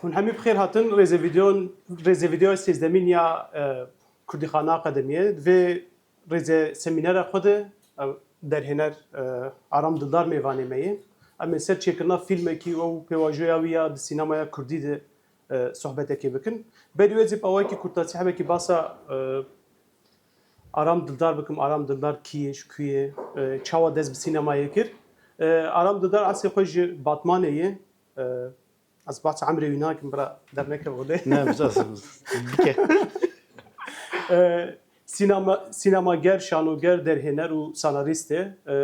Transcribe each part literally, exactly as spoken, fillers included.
Hûn hemî bi xêr hatin rêzê vîdeoya sêzdemîn ya, e, Kurdîxana Akademiyê. Di vê rêzê semînera xwe de, e, derhêner, e, Aram Dildar mêvanê me ye. Em ê ser çêkirina fîlmekî û pêvajoya wî ya di sînemaya Kurdî de, e, sohbetekê bikin. Berî wê ez ê bi awayekî kurtasî hebekî basa, e, Aram Dildar bikim. Aram Dildar kî ye, ji ku ye, e, çawa dest bi sînemayê kir? E, Aram Dildar eslê xwe ji Batmanê ye. E, ez behsa emrê wî nakim, bira dernekeve holê. Ne, biza bike. E, sînema, sînemager, şanoger, derhêner û senarîst e. E,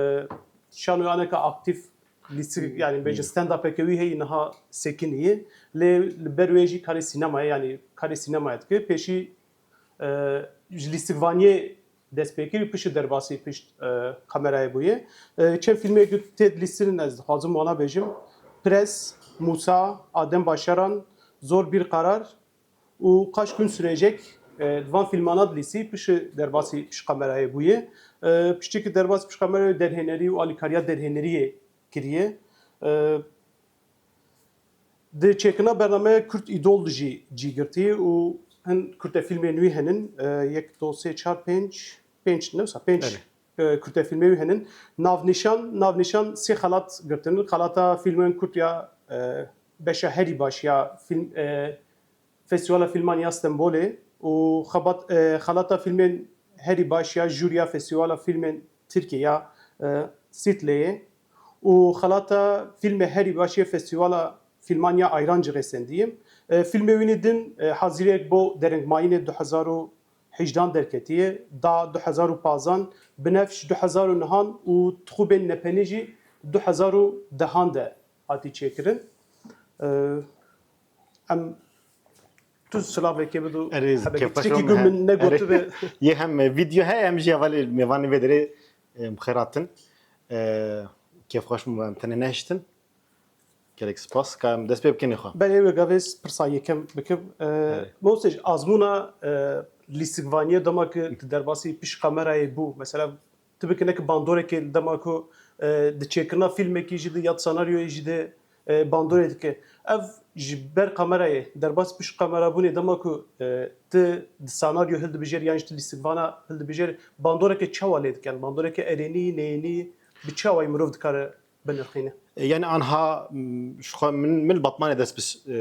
şanoyaneke aktîf, lîstik, yani bêje stand-upeke wî heye, niha sekinî ye. Lê li ber wê jî karê sînemayê, yani karê sînemayê dike. Pêşî, e, ji lîstikvaniyê dest pê kir, pişt derbasî pişt, e, kamerayê bûye. E, çend fîlmê ku tê lîstin ez dixwazim wana bêjim. Pres, Mûsa, Adem Başaran, Zor Bir Karar û Kaç Gün Sürecek, e, di van fîlmana dilîsî pişt derbasî pişt kamerayê bûye. E, piştî ku derbasî pişt kamerayê derhênerî û alîkariya derhêneriyê kiriye. E, Di çêkirina bernameya Kurd Îdol de jî cî girtiye û hin kurtefîlmên wî henin, e, yek, do, sê, çar, pênc, pênc, ne wisa, pênc, Belê. e, kurtefîlmê wî henin. Navnîşan, navnîşan sê xelat girtin. Xelata fîlmên kurt ya, e, beşa herî baş ya fîlm, e, Festîvala Fîlman ya Stenbolê û xebat, e, xelata fîlmên herî baş ya jûriya Festîvala Fîlmên Tirkiyê ya, e, Sîtleyê û xelata fîlmê herî baş yê Festîvala Fîlman ya Ayrancî rêsendiye. E, fîlmê wînî din, e, haziriyek bo derengmayînê du hezar û hejdan derketiye, Da du hezar û pazan, Binefş du hezar û nehan û Tixûbên Nepenî jî du hezar û dehan de hatî çêkirin. E, Em tu silavekê bidu. Erê, Hebekê kêfxweş tiştekî bûm, ku he. min negotibe. Erê. Yê hem, e, video heye, hem jî hevalê mêvanê vê derê, e, bi xêr hatin. E, kêfxweş bûm, em tenê nehiştin. Gelek spas. Ka em dest pê bikin xwe. Belê, wê gavê ez pirsa yekem bikim. E, Erê. Mosej, azmûna, e, lîstikvaniyê dema ku tu derbasî pişt kamerayê bû, mesela, tu bikine ki bandorekê li dema ku, e, di çêkirina fîlmekî jî de ya di senaryoyê jî de, e, bandorê dike. Ev ji ber kamerayê, derbas pişt kamerabûnê dema ku, e, tu di senaryo hildibijêr yan jî tu lîstikvana hildibijêr, bandoreke çawa lê dikin? Bandoreke erênî, neyênî, bi çi awayî mirov dikare binirxîne? E, yani anha, m, ji xwe min, min li Batmanê dest bi s-, e,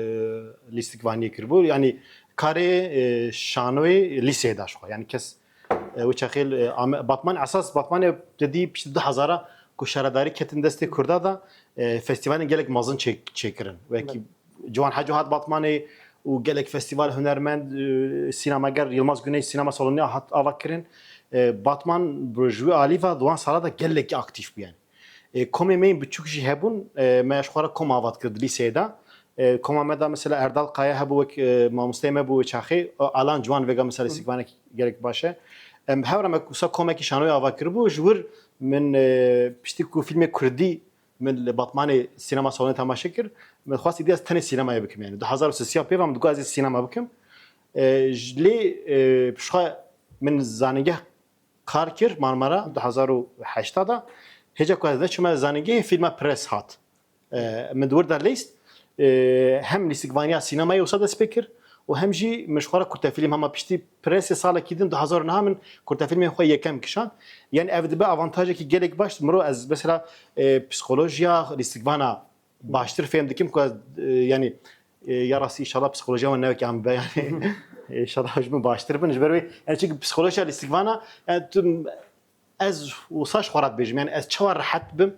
lîstikvaniyê kiribû. Yani karê, e, şanoyê lîseyê da ji xwe. Yani kes, e, wê çaxê, e, Ame-, Batman, esas Batmanê te dî piştî du hezara ku şaredarî ketin destê Kurda da, e, festîvalên gelek mezin çê-, çêkirin. Wekî Evet. Ciwan Haco hat Batmanê û gelek festîval hunermend, e, sînemager Yilmaz Güney sînema salonê hat ava kirin. E, Batman bi ji wî alî ve di wan sala de gelekî aktîf bû yani. E, komê me yên biçûk jî hebûn, e, me ji xwe re kom ava dikir di lîseyê de. E, koma me de mesela Erdal Kaya hebû wek, e, mamosteyê me bû wê çaxê, e, Alan Ciwan vêga mesela Hı. lîstikvanek gelek baş e. Em, hev re me wisa komekî şanoyê ava kiribû, ji wir min, e, piştî ku fîlmê kurdî min li Batmanê sînema salonê temaşe kir, min xwest îdî ez tenê sînemayê bikim yani. Du hezar û sê ya pê ve min digot ez ê sînema bikim. E, ji lê, e, ji xwe min zanîngeh kar kir Marmara du hezar û heşta de. Hêca ku ez neçime zanîngehê fîlma Pres hat. E, min di wir de leyst, e, hem lîstikvaniya sînemayê wisa dest pê kir û hem jî min ji xwe re kurtefîlm hema piştî Presê salekî din du hezar û neh min kurtefîlmên xwe yekem kişand. Yani ev dibe avantajekî gelek baş. Mirov ez mesela, e, psîkolojiya lîstikvana baştir fêm dikim ku ez, e, yani, e, ya rastî inşallah psîkolojiya wan ne wekî em be yani. Inşallah ji min baştir bin. Ji ber wê, yani çünkü psîkolojiya lîstikvana, yani tu, ez wisa ji xwe re dibêjim, yani ez çawa rehet bim,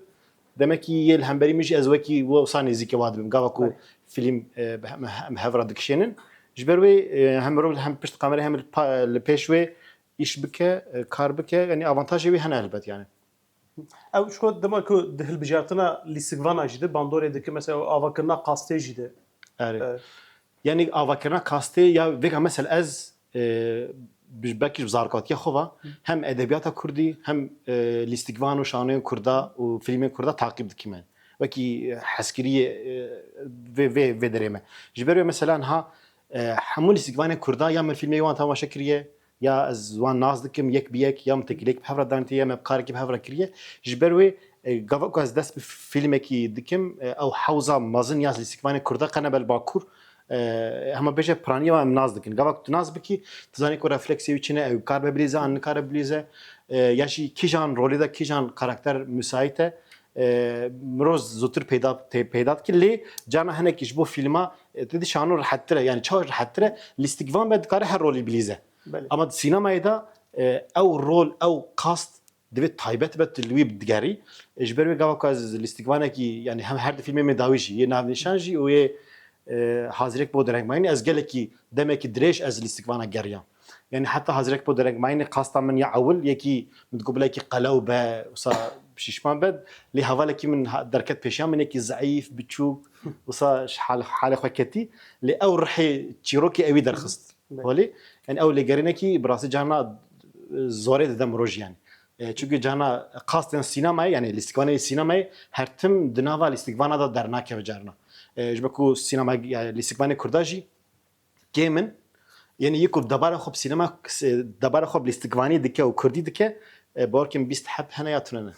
demek ki yê li hemberî min jî ez wekî wisa nêzîkê wa dibim. Gava ku Belê. fîlm, e, bi hem, hem hev re dikişênin. Ji ber wê, e, hem mirov hem pişt kamerê hem li pa-, li pêş wê îş bike, e, kar bike, yani avantajê wê hene elbet yani. Ew ji xwe dema ku di hilbijartina lîstikvana jî de bandorê dike, mesela avakirina qastê jî de. Erê. E, Yani avakirina qastê ya vêga mesela ez, e, bi-, belkî ji zarokatiya xwe ve hem edebiyata kurdî hem, e, lîstikvan û şanoyên kurda û fîlmên kurda taqîb dikim yani. Wekî, e, hezkiriyê, e, vê, vê, vê derê me. Ji ber wê mesela niha, e, hemû lîstikvanên kurda ya min fîlmê wan temaşe kiriye, ya ez wan nas dikim yek bi yek, ya min tekîlek bi hev re danîtiye, ya me bi karekî bi hev re kiriye. Ji ber wê, e, gava ku ez dest bi fîlmekî dikim, e, ew hewza mezin ya lîstikvanê kurda qe ne bel Bakur, E, hema bêje piraniya em nas dikin. Gava ku tu nas bikî, tu zanî ku refleksê wî çi ne, ew kar be bilîze an nikare bilîze. E, ya jî kîjan rolê de kîjan karakter müsait e. E, mirov zûtir peyda, tê-, peyda dikir. Lê carna hinekî ji bo fîlma, e, tu dî şano rehettir e. Yani çawa rehettir e? Lîstikvan be dikare her rolî bilîze. Belê. Ama di sînemayê de, e, ew rol, ew kast divê taybet be, tu li wî digerî. E, ji ber wê gava ku ez lîstikvanekî, yani hem her di fîlmê me dawî jî, yê navnîşan jî û yê, e, hazirek bo derengmayînê, ez gelekî demekî dirêj ez lîstikvana geriyam. Yani heta hazirek bo derengmayînê qasta min ya ewil, yekî min digot bila yekî qelew be, wisa şîşman be, lê hevalekî min ha-, derket pêşiya min, yekî zeîf, biçûk, wisa ji hal-, halê xwe ketî, lê ew rihê çîrokê ewî derxist. Belê. Holê, yani ew lêgerînekî bi rastî carna, e, zorê dide mirov jî yani. E, çünkü carna qastên sînemayê, yani lîstikvanê sînemayê her tim di nava lîstikvana de dernakeve carna. E, ji ber ku sînema, yani lîstikvanê kurda jî kêm in. Yani yê ku debara xwe bi sînema, debara xwe bi lîstikvanî dike û kurdî dike, e, bawer kim bîst heb hene ya tune ne.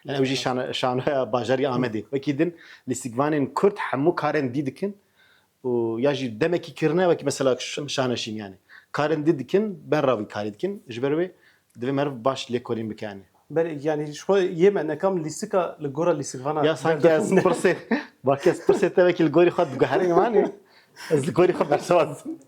Yani ew jî şano-, şanoya bajarî Amedê. Wekî din lîstikvanên kurd hemû karên dî dikin. û ya jî demekî kirine, wekî mesela ş-, şaneşîn yani. Karên dî dikin, ber ravî karî dikin. Ji ber wê divê meriv baş lêkolîn bike yani. Ber, yani ji xwe yê me nekam lîstika li gora lîstikvana. Ya sanki ez pirsê, bak ez pirsê te wekî li gorî xwe diguherînim hani. Ez li gorî xwe bersiva didim.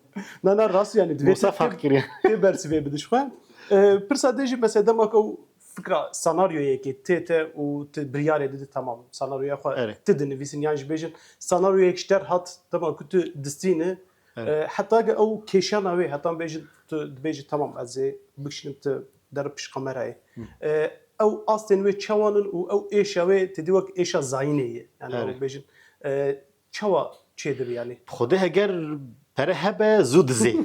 Na, na, rast yani, divê Musa te, fark kiriye. Tê bersivê bidî ji xwe. E, pirsa dê jî mesela dema ku fikra senaryoyekê tê te û tu biryarê didî, tamam, senaryoya xwe Erê. Tu dinivîsin, yan jî bêjin senaryoyek ji te re hat, dema ku tu distîne, Erê. e, heta ke ew kêşana wê, heta bêjin, tu dibêjî, tamam, ez ê bikişînim tu der pişt kamerayê. Hı. E, ew astên wê çawan in û ew êşa wê tu dî wek êşa zayînê ye. Yani Erê. ew bêjin, e, çawa çêdibe yani? Xwedê heger pere hebe zû dizê.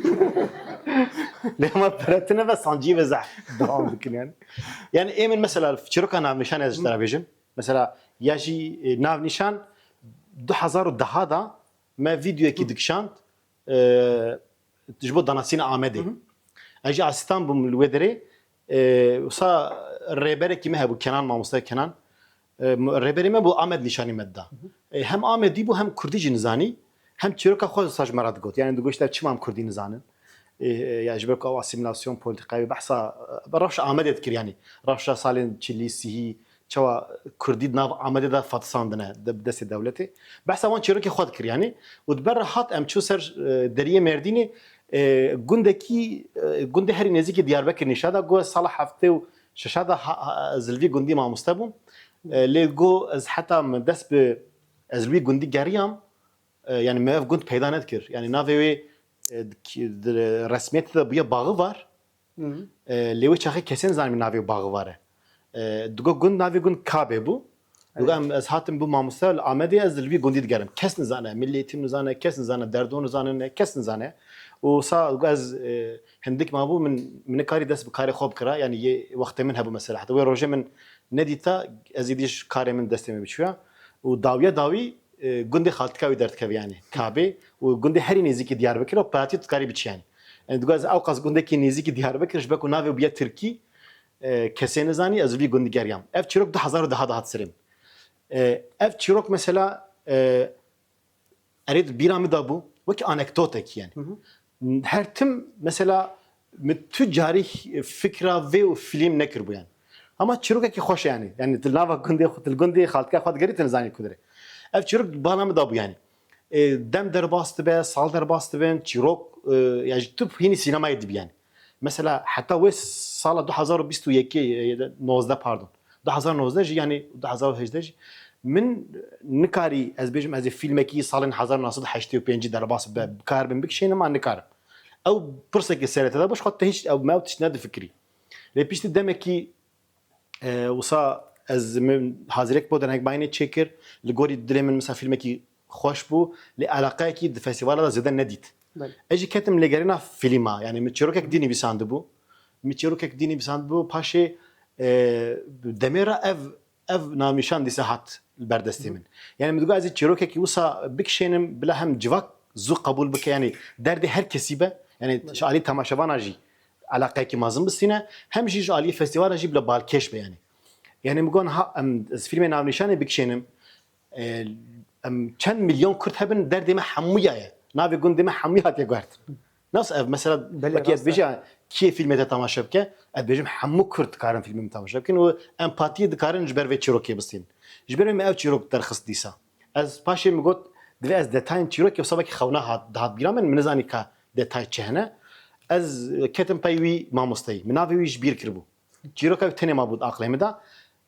Lê hema pere tune ve sancî ve zehf dewam dikin yani. Yani ê min mesela çîroka navnîşan ez ji te re bêjim. Mesela ya jî, e, navnîşan du hezar û deh da me vîdeoyekî dikişand, e, ji bo danasîna Amedê. Hı hı. Ez jî asîstan bûm li wê derê. E, wisa rêberekî me hebû, Kenan, mamoste Kenan. E, rêberê me bû, Amed nîşanî me dida. Hı hı. E, hem Amedî bû, hem Kurdî jî nizanî, hem çîroka xwe wisa ji me re digot. Yani digot, işte, çima em Kurdî nizanin? E, e, ya ji ber ku ew asîmîlasyon polîtîkayê behsa, e, rewşa Amedê dikir, yani rewşa salên çilî, sîhî, çawa Kurdî di nav Amedê de fetisandine de, bi destê dewletê. Behsa wan çîrokê xwe dikir yani. Û di ber re hat em çû ser, e, deriyê Mêrdînê, e, gundekî, e, gundê herî nêzîkî Diyarbekir nîşa da, got, sala heftê û şeş da ha, ha, ez li vî gundî mamoste bûm. E, lê got, ez heta min dest bi, ez li wî gundî geriyam, e, yani me ev gund peyda nedikir. Yani navê wê, e, di, di resmiyetê de bûye Baxivar. Hı. E, lê wê çaxê kesên zanî navê Baxivar e. E, digo gund, navê gund Kabê bû. Digo Evet. em, ez hatim bû mamoste li Amedê, ez li vî gundî digerim. Kes nizane, milî eğitim nizane, kes nizane, derdon nizane, kes nizane. Û sa digo ez, e, hindik mabû min, min nikarî dest bi karê xwe bikira. Yani yê wextê min hebû mesela. Heta wê rojê min nedîta, ez êdî ji karê min destê min biçûya. Û dawiya dawî, e, gundê xaltika wî derdikeve yani. Kabê. Û gundê herî nêzîkî Diyarbekir û peyatî tu dikarî biçî yani. Yani digo ez ewqas gundekî nêzîkî Diyarbekir ji ber ku navê bûye Tirkî, e, kesê nizanî, ez vî gundî geriyam. Ev çîrok du hezar û deh de hat serê min. E, ev çîrok mesela, e, erê di bîra min de bû, wekî anekdotek yani. Hı hı. Her tim mesela min tu carî fikra vê û fîlm nekiribû yani. Ama çîrokekî xweş e yani. Yani di nava gundê xwe, di gundê xaltika xwe digerî, tu nizanî ku dirê. Ev çîrok bala min de bû yani. E, dem derbas dibe, sal derbas dibin, çîrok, e, ya ji tu hînî sînemayê dibî yani. Mesela heta wê sala du hezar û bîst û yekê, e, nozdeh pardon. Du hezar nozdeh jî yani du hezar û hejdeh jî min nikarî ez bêjim ez ê fîlmekî salên hezar neh sed û heştê û pêncî derbas bibe, bi kar bin bikişênim an nikarim. Ew pirsekê serê te de bû, ji xwe te hîç ew me ew tişt nedifikirî. Lê piştî demekî, e, wisa ez min hazirek bo derengmayînê çêkir, li gorî dilê min mesela fîlmekî xweş bû, lê eleqeyekî di festîvala de zêde nedît. Belê. Ez jî ketim lêgerîna fîlma, yani min çîrokek dî nivîsandibû. Min çîrokek dî nivîsandibû, paşê, e, demê re ev, ev navnîşan dîsa hat li ber destê Hı. min. Yani min digot ez ê çîrokekî wisa bikişênim, bila hem civak zû qebûl bike, yani derdê her kesî be, yani Belê. ji alî temaşevana jî eleqeyekî mezin bistîne, hem jî ji alî festîvala jî bila balkêş be yani. Yani min got ha em, ez fîlmê navnîşanê bikişênim, e, em çend milyon Kurd hebin, derdê me hemûya ye. Navê gundê me hemû hatiye guhertin. Nasıl ev mesela Belê, wekî ez rast e. dibêjim kî filmê te temaşe bike, ez dibêjim hemû Kurd dikarin filmê min temaşe bikin û empatiyê dikarin ji ber vê çîrokê bistînin. Ji ber wê me ew çîrok derxist dîsa. Ez paşê min got, divê ez detayên çîrokê wisa wekî xewna hat, dihat bîra min, min nizanî ka detay çi hene. Ez ketim pey wî mamosteyî. Min navê wî ji bîr kiribû. Çîroka wî tenê mabû di aqlê min de.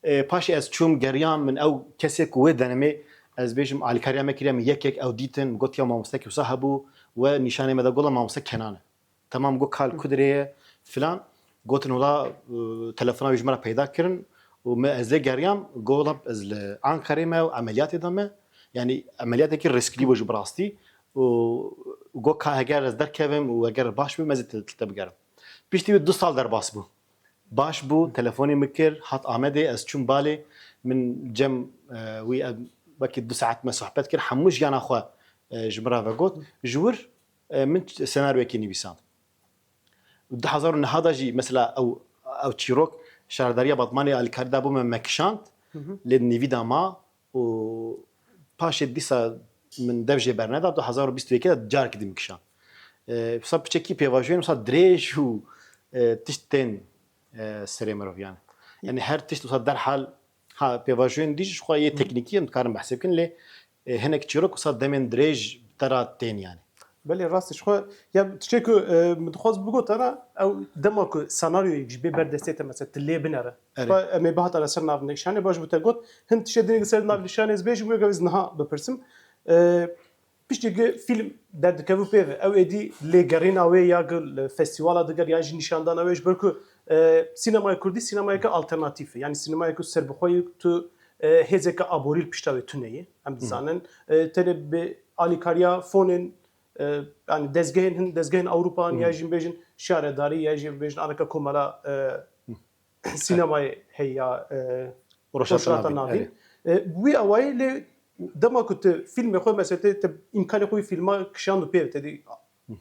E, paşê ez çûm, geriyam, min ew kesê ku wê denemê, ez bêjim, alîkariya me kiriye, min yek yek ew dîtin, min got, ya mamostekî wisa hebû, we nîşanê me de, gola mamoste Kenan e. Temam, got, kal ku dirê ye, filan. Gotin, wela, e, telefona wî ji min re peyda kirin û me ez lê geriyam, gola ez li Ankarê me û emeliyatê de me. Yani emeliyatekî risklî bû ji bi rastî û got, ka heger ez derkevim û heger baş bim, ez ê te, te bigerim. Piştî wî du sal derbas bû. Baş bû, telefonê min kir, hat Amedê, ez çûm balê, min cem, e, wî, e, wekî du saet me sohbet kir, hemû jiyana xwe, e, ji min re vegot. Ji wir, e, min senaryoyekê nivîsand. Du hezar û neh de jî mesela ew, ew çîrok, Şaredariya Batmanê alîkarî dabû me, me kişand, lê di nîvî de ma û paşê dîsa min dev jê berneda, du hezar û bîst û yekê de carekî din kişand. E, wisa piçekî pêvajoyên wisa dirêj û, e, tişt tên, e, serê mirov yani. Yani her tişt wisa derhal, ha, pêvajoyên dî jî ji xwe yê teknîkî em dikarin behsê bikin, lê, e, hinek çîrok wisa demên dirêj te ra tên yani. Belê, rast e. Ji xwe ya tiştê ku, e, min dixwaz bigotana, ew dema ku senaryoyek jî bê ber destê te, mesela tu lê binere. Erê. Xwe em ê bihatana ser navnîşanê, baş bû te got, hin tiştê din li ser navnîşanê ez bêjim, wê gavê ez niha bipirsim. E, piştî ku fîlm derdikevû pê ve, ew êdî lêgerîna wê ya ku li festîvala diger yan jî nîşandana wê, ji ber ku, e, sînemaya kurdî sînemayeke alternatîf e. Yani sînemayeke serbixwe ye, tu, e, hêzeke aborî li pişta wê tune ye. Em dizanin, e, tenê bi alîkariya fonên, e, yani dezgehên hin, dezgehên Ewropa, ya jî bêjin şaredarî, ya jî bêjin aneka komela, e, sînemayê heye ya, e, Rojhilata Rojhilata Navîn, Navîn. Erê. E, wî awayî lê dema ku tu fîlmê xwe, mesela te, te îmkanê xwe wî fîlma kişand û pê te dî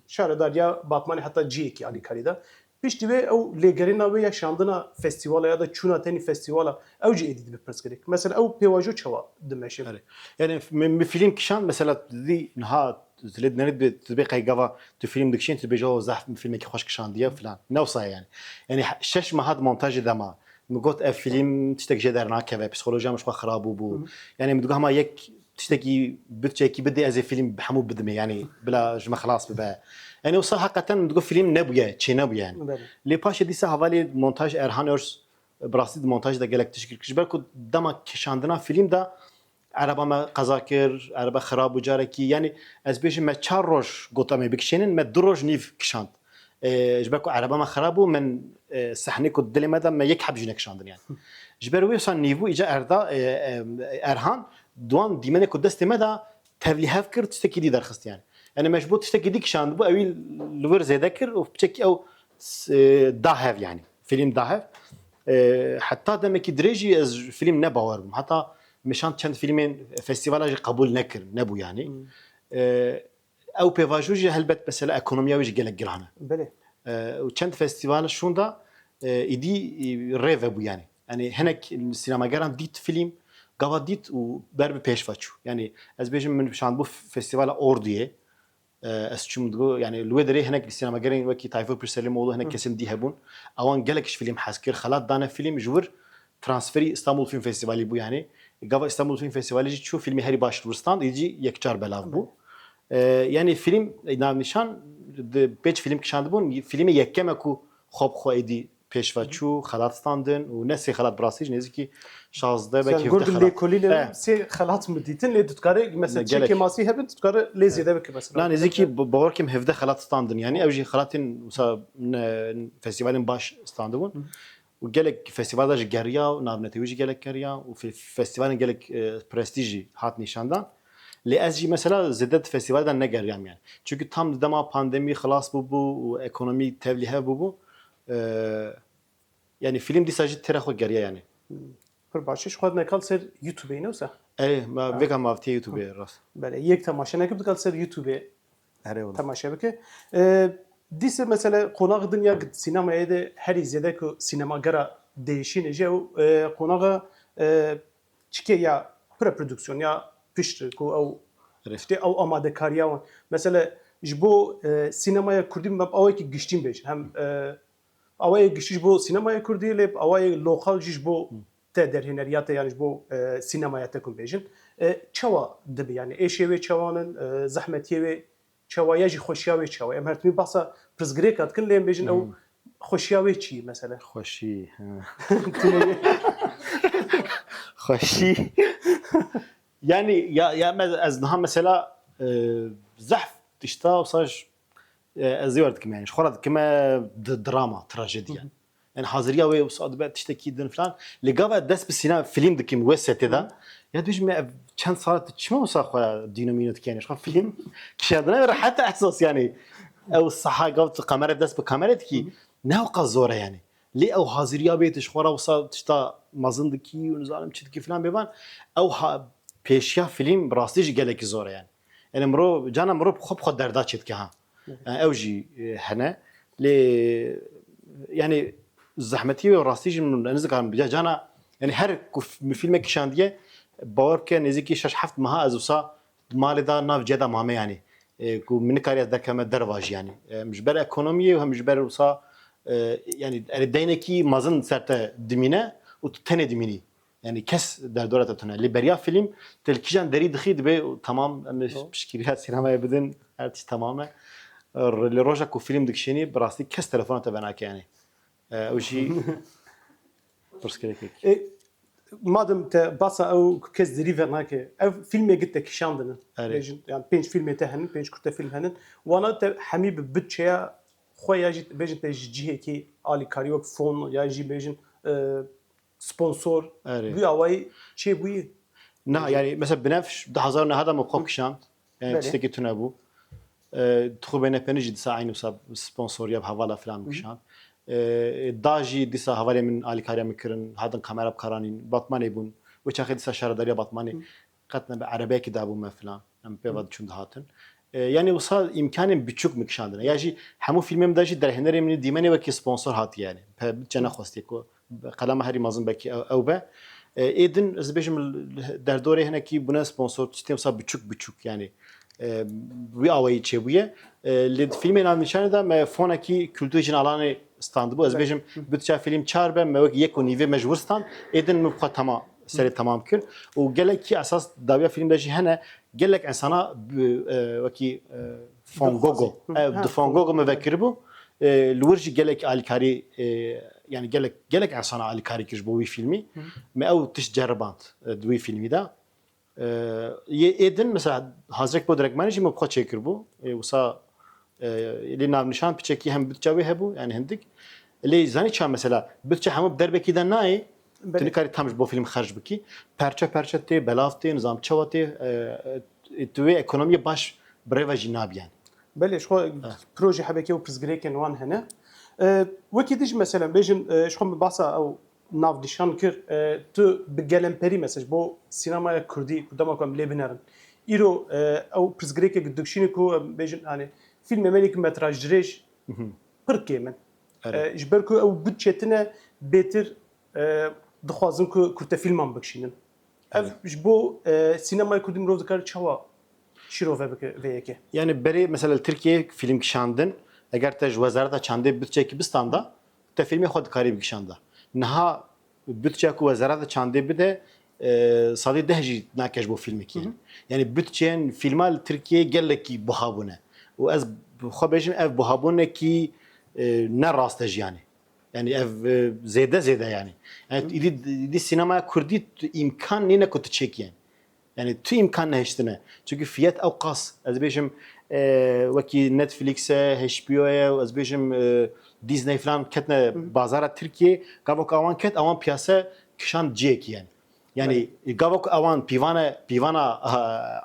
şaredariya Batmanê heta cihekî alîkarî de. Piştî wê ew lêgerîna wê ya şandina festîvala ya da çûna tenî festîvala, ew jî êdî dibe pirsgirêk. Mesela ew pêvajo çawa dimeşe? Erê. Yani min, min fîlm kişand, mesela dî niha tu lê dinêrî dibê, tu dibê qey gava tu fîlm dikişîn, tu dibêjî, "O, zehf min fîlmekî xweş kişandiye" filan. Ne wisa ye yani. Yani he-, şeş meha di montajê de ma. Min got, ev fîlm tiştek jê dernakeve, psîkolojiya min ji xwe xirab bûbû. Yani min digot, hema yek tiştekî, budçeyekî bidê, ez ê fîlm bi hemû bidimê, yani bila ji me xilas bibe. Yani wisa heqeten min digot fîlm nebûye, çênebûye yani. Belê. Lê paşê dîsa hevalê montaj Erhan Örs, bi rastî di montajê de gelek tişt kir. Ji ber ku dema kişandina fîlm de ereba me qeza kir, ereba xirab bû carekî. Yani ez bêjim me çar roj got em ê bikişênin, me du roj nîv kişand. E, ji ber ku ereba me xirab bû, min, e, sehnê ku dilê me de me yek heb jî nekişandin yani. Ji ber wê wisa nîv bû, îca erda, e, e, Erhan, di wan dîmenê ku destê me de tevlîhev kir, tiştekî dî derxist yani. Yani me ji bo tiştekî dî kişandibû, ewî li wir zêde kir û piçekî ew, e, da hev yani. Fîlm da hev. E, heta demekî dirêj jî ez fîlm ne bawer bûm. Heta me şand çend fîlmên festîvala jî qebûl nekir, nebû yani. E, ew pêvajo jî helbet mesela ekonomiya wê jî gelek giran e. Belê. E, û çend festîval şûnda, e, îdî, e, rê vebû yani. Yani hinek sînemageran dît fîlm, gava dît û ber bi pêş ve çû. Yani ez bêjim min şandbû festîvala Orduyê, e, ez çûm digo, yani li wê derê hinek sînemagerên wekî Tayfur Pîrselîmoğlu, hinek kesên dî hebûn. Ewan gelek ji fîlm hez kir, xelat dane fîlm, ji wir transferî Istanbul Film Festivali bû yani. Gava Istanbul Film Festivali jî çû, fîlmê herî baş li wir stand, îdî jî yekcar belav bû. E, yani fîlm, e, navnîşan, di pêç fîlm kişandibûn, fîlmê yekem e ku xwe bi xwe êdî pêş ve çû, xelat standin û ne sê xelat, bi rastî jî nêzîkî şazdeh, belkî hevdeh xelat. Lêkolînê, eh, sê xelat mi dîtin, lê tu dikare, mesela, çi kêmasî hebin, tu dikare lê zêde bike, mesela. Na, nêzîkî bi-, bawer kim hevdeh xelat standin, yani ew jî xelatên, wisa, ne, festîvalên baş standibûn. Û gelek festîval de jî geriya û navnetewî jî gelek geriya û fe-, festîvalên gelek, e, prestîj jî hat nîşandan. Lê ez jî mesela zêde di festîvalê de negeriyam yani. Çunku tam di dema pandemî xilas bûbû û ekonomî tevlîhev bûbû. E, yani fîlm dîsa jî têra xwe geriya yani. Pir baş e. Ji xwe nekal ser YouTubeê ne wisa? Erê, ma vêka mavtiye YouTubeê, rast. Belê, yek temaşe nekir, dikal ser YouTubeê Erê wala. Temaşe bike. E, dîse mesela qonax din ya sînemayê de herî zêde ku sînemagera değişîne jî ew, e, qonaxa, e, çike ya pre-produksiyon ya pişt ku ew Tiştê ew amadekariya wan. Mesela ji bo, e, sînemaya kurdî me bi awayekî giştî bêjin. Hem, e, awayê giştî ji bo sînemaya kurdî lê bi awayê lokal jî ji bo te derhêneriya te, yani ji bo, e, sînemaya te ku bêjin. E, çawa dibe yani? Êşê wê çawan in, e, zehmetiyê wê çawa ye jî xweşiya wê çawa ye? Em her timî bahsa pirsgirêka dikin lê em bêjin ew xweşiya wê çi ye mesela? Xweşî, he. Xweşî. Yani ya, ya me-, ez niha mesela, e, zehf tişta wisa j-, e, ez ê wer dikim yani. Ji xwe re dikime d-, drama, trajedi yani. Yani haziriya wê wisa dibe tiştekî din filan. Lê gava dest bi sîne-, film dikim wê setê de. Ya dibêjim me ev çend sal tu çima wisa xwe dîno mîno dike yani? Ji xwe film kişandine rehet esas yani. Ew saha gav tu kamera dest bi kamera dikî. Ne ew qas zor e yani. Lê ew haziriya bê tu ji xwe re wisa tişta mezin dikî û nizanim çi dikî filan bêvan. Ew ha-, pêşiya film bi rastî jî gelekî zor e yani. Yani mirov, cana mirov xwe bi xwe derda çêdike ha. Yani ew jî, e, hene. Lê, yani zehmetî wê rastî jî min ez nikarim. Ya cana, yani her ku f-, min filmek kişandiye, bawer bike nêzîkî şeş heft meha ez wisa malê da nav ceda mame yani. E, ku min nikarî ez derkevme derva jî yani. E, hem ji ber ekonomiyê û hem ji ber wisa, e, yani erê deynekî mezin ser te dimîne û tu tenê dimînî. Yani kes derdora te tune. Lê beriya film te li kîjan derî dixî dibê tamam em ê piştgiriya sînemayê bidin, her tişt tamam e. E, lê roja ku film dikişînî bi rastî kes telefona te venake yani. E, ew jî pirsgirêkek. E, madem te basa ew kes derî venake, ev filmê git te kişandine. Erê. Bêjin, yani pênc filmê te henin, pênc kurte film henin. Wana te hemî bi budçeya xwe ya jî bêjin te ji cihekî alîkarî wek fon ya jî bêjin, e, sponsor, Erê. Wî awayî çêbûyî? Na, yani mesela binevş du hezar nehda me xwe kişand. Yani Belê. Tiştekî tune bû. E, tu xwe bêne penî jî disa aynı wisa sponsoriya bi hevala filan Hı hı. Kişand. E, da jî disa hevalê min alîkariya min kirin, hatin kamera bikaranîn, Batmanê bûn. Wê çaxê disa şaredariya Batmanê Hı. Qet nebe erebeyekî dabû me filan. Em pê Hı. ve diçûn dihatin. E, yani wisa îmkanên biçûk min kişandine. Ya jî hemû filmê min de jî derhênerê min dîmenê wekî sponsor hatiye yani. Pe budçe nexwestiye ku qelema herî mezin belkî ew, ew be. E, ê din ez bêjim derdorê hinekî bûne sponsor tiştên wisa biçûk biçûk yani. E, wî awayî çêbûye. E, li filmê navnîşanê de me fonekî kulturê jin alanê standibû. Ez Belê. Bêjim Hı. Budçe film çar be, me wek yek û nîvê me ji wir stand. Ê din min xwe tema serê temam kir. Û gelekî esas dawiya film de jî hene, gelek insana bi, e, wekî, e, fongogo. Dixwazî. Hı. Ev Ha, di fongogo me vekiribû. E, li wir jî gelek alîkarî, e, yani gelek, gelek insana alîkarî kir ji bo wî filmî. Hı. Me ew tişt ceriband, e, di wî filmî de. E, yê ê din mesela hazirek bo direktmanî jî me bi xwe çêkiribû. E, wisa, e, lê navnîşan piçekî hem budça wê hebû, yani hindik. Lê zanî çawa mesela, budça hemû bi derbekî de nayê, Belê. Tu nikarî tam ji bo fîlm xerc bikî. Perçe perçe tê, belav tê, nizam çawa tê, e, e, tu wê ekonomiyê baş bi rê ve jî nabî yani. Belê, ji xwe Eh. proje hebekê û pirsgirêkên wan hene. E, wekî din jî mesela bêjin, e, ji xwe min basa ew navnîşan kir, e, tu bi gelemperî mesela ji bo sînemaya kurdî ku dema ku em lê binerin. Îro, e, ew pirsgirêkek dikşîne ku em bêjin, hani, fîlmê me yek metraj dirêj Mhm. pir kêm in. Erê. E, ji ber ku ew budçe tine bêtir, e, dixwazin ku kurte fîlman bikişînin. Ev Erê. ji bo, e, sînemaya kurdî mirov dikare çawa şîrove bike vê yekê? Yani berê mesela li Tirkiyeyê fîlm kişandin, eger te ji Wezareta Çandê budçeyekî bistanda, te fîlmê xwe dikarî bikişanda. Niha budçeya ku Wezareta Çandê bide, e, sedî deh jî nake ji bo fîlmekî. Hı hı. Yani budçeyên fîlma li Tirkiyeyê gelekî buha bûne. Û ez bi xwe bêjim ev buhabûnekî, e, ne rast e jî yani. Yani ev, e, zêde zêde yani. Yani Hı. îdî, îdî sînemaya kurdî tu îmkan nîne ku tu çêkî yani. Yani tu îmkan nehiştine. Çünkü fiyat ew qas. Ez bêjim, e, wekî Netflix e, H B O ye, ez bêjim, e, Disney falan ketine Hı. bazara Tirkiye. Gava ku awan ket, awan piyase kişand ciyekî yani. Yani gava ku awan pîvane, pîvana, e,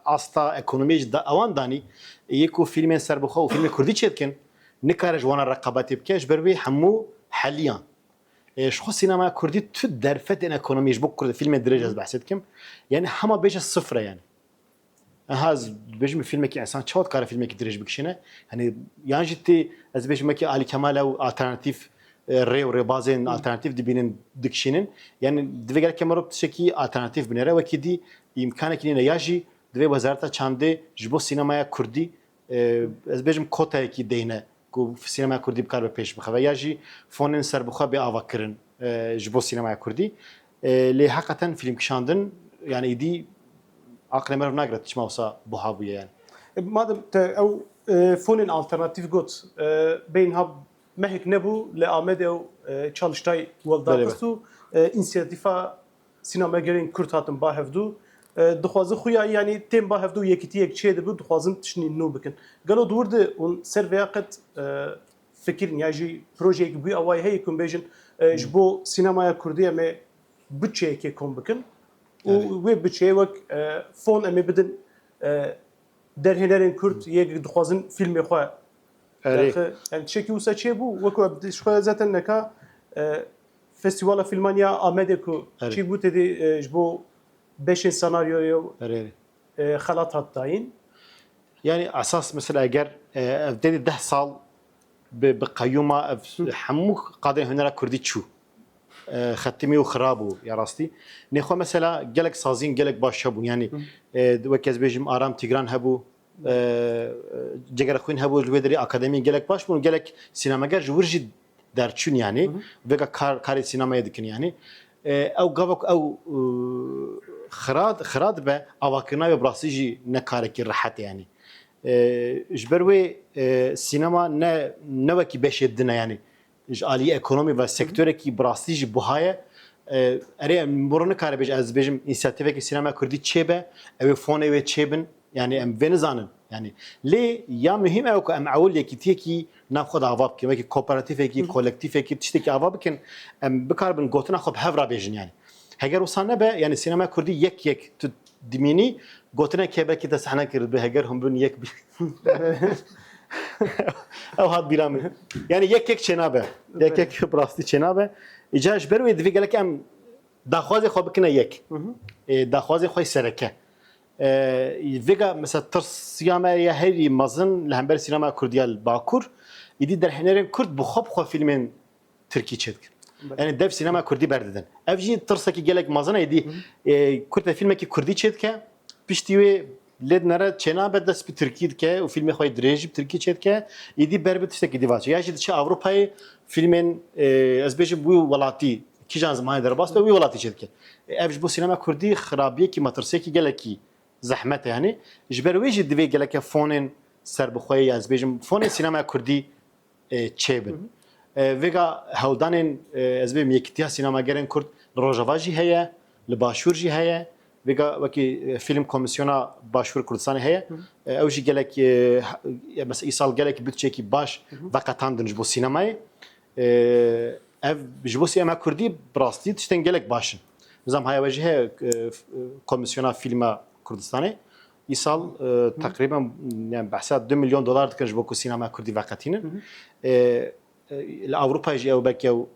asta ekonomiyê ji da, awan danî, yê ku fîlmên serbixwe û fîlmê kurdî çêdikin, nikare ji wana reqabetê bike, ji ber wê hemû heliyan. E, ji xwe sînemaya kurdî tu derfetên ekonomiyê ji bo kurd fîlmên dirêj ez behsê dikim. Yani hema bêje sifre yani. Aha, ez dibêjim fîlmekî insan çawa dikare fîlmekî dirêj bikişîne? Hani yan jî tê, ez dibêjim wekî Alî Kemal ew alternatîf, e, rê û rêbazên Hı. alternatîf dibînin, dikişînin. Yani divê gelek mirov tiştekî alternatîf binêre, wekî dî îmkanekî nîne ya jî Divê Wezareta Çandê ji bo sînemaya kurdî, e, ez bêjim kotayekî deyne ku sînemaya kurdî bikaribe pêş bixeve ya jî fonên serbixwe bê avakirin, e, ji bo sînemaya kurdî. E, lê heqeten fîlm kişandin, yani îdî aqilê meriv nagire çima wisa buha bûye yani. E, madem te ew, e, fonên alternatîf got, e, bê niha mehek nebû li Amedê ew, e, Çalıştay welda Belê, xist û, e, însiyatîfa sînemagerên kurd hatin ba hevdû. E, dixwazin xuya, yanî tên ba hevdû yekîtiyek çê dibe, dixwazin tiştî nû bikin. Gelo di wir de hûn ser vêya qet, e, fikirîn ya jî projeyek bû awayî heye ku bêjin, e, ji bo sînemaya kurdî em ê budçeyekê kom bikin û Erê. wê budçeyê wek, e, fon em ê bidin, e, derhênerên kurd yek dixwazin fîlmê xwe Erê. derxe. Yani tiştekî wisa çêbû, wekî em ji xwe zaten neka, e, Festîvala Fîlman ya Amedê ku Erê. çêbû têdî, e, ji bo beşên senaryoyê û, Erê, erê. e, xelat hat dayîn. Yani esas mesela eger, e, ev têdî deh sal bi, bi qeyûma ev Hı. hemû qadên hunera kurdî çû. E, xetimî û xirab bû ya rastî. Nêxwe mesela gelek sazîn gelek baş hebûn. Yani, Hı. e, wek ez bêjim Aram Tîgran hebû, e, Cegerxwîn hebû, li wê derê akademiyên gelek baş bûn, gelek sînemeger ji wir jî derçûn yani. Hı hı. Vêga kar, karê sînemayê dikin yani. E, ew gava ku ew, e, xira, xira dibe, avakirina wê bi rastî jî ne karekî rehet e yani. E, ji ber wê, e, sînema ne, ne wekî beşê din e yani. Ji aliyê ekonomî ve sektorekî bi rastî jî buha ye. E, erê, em miro nikare bêje, ez dibêjim, însiyatîvekî sînema kurdî çêbe, ew ê fonê wê çêbin. Yani em vê nizanin. Yani lê ya muhîm ew ku em ewil yekîtiyekî nav xwe de ava bikin. Wekî kooperatîfekî, Hı hı. kolektîfekî, tiştekî ava bikin. Em bikaribin gotina xwe bi hev re bêjin yani. Heger wisa nebe, yani sînema kurdî yek yek tu dimînî, gotinek heye belkî te sehne kiribe, heger hûn bin yek bî. Ew hat bîra min. Yani yek yek çênabe. Yek yek bi rastî çênabe. Îca ji ber wê divê gelek em daxwazê xwe bikine yek. Hı hı. E, daxwazê xwe sereke. E, vêga mesela tirsiya me ya herî mezin li hember sînema kurdî ya li Bakur, îdî derhênerên kurd bi xwe bi xwe fîlmên tirkî çêdikin. Belê. Yani dev sînema kurdî berdidin. Ev jî tirsekî gelek mezin e, îdî, Hı hı. e, kurte fîlmekî kurdî çêdike, piştî wê lê dinere çênabe dest bi tirkî dike û fîlmê xwe yê dirêj jî bi tirkî çêdike, îdî ber bi tiştekî dî vaçe. Ya jî diçe Ewropayê fîlmên, e, ez bêjim wî welatî, kîjan zimanê derbas be wî welatî çêdike. E, ev ji bo sînema kurdî xirabiyekî, metirsiyekî gelekî zehmet e yani. Ji ber wê jî divê geleke fonên serbixweyê ya ez bêjim fonên sînema kurdî, e, çêbin. Hı hı. E, vêga hewldanên, e, ez bêjim yekîtiya sînemagerên kurd li Rojava jî heye, li Başûr jî heye. Vêga wekî, e, fîlm komisyona Başûr Kurdistanê heye. Hı hı. E, ew jî gelek, e, ha-, e, mesela îsal gelek budçeyekî baş Hı hı. veqetandin ji bo sînemayê. E, ev ji bo sînema kurdî bi rastî tiştên gelek baş in. Nizam haya we jî heye, e, f-, e, Komîsyona Fîlma Kurdistanê. Îsal, e, Hı. teqrîben, yani behsa du milyon dolar dikin ji bo ku sînema kurdî veqetînin. Hı hı. E, e, li Ewropayê jî ew belkî ew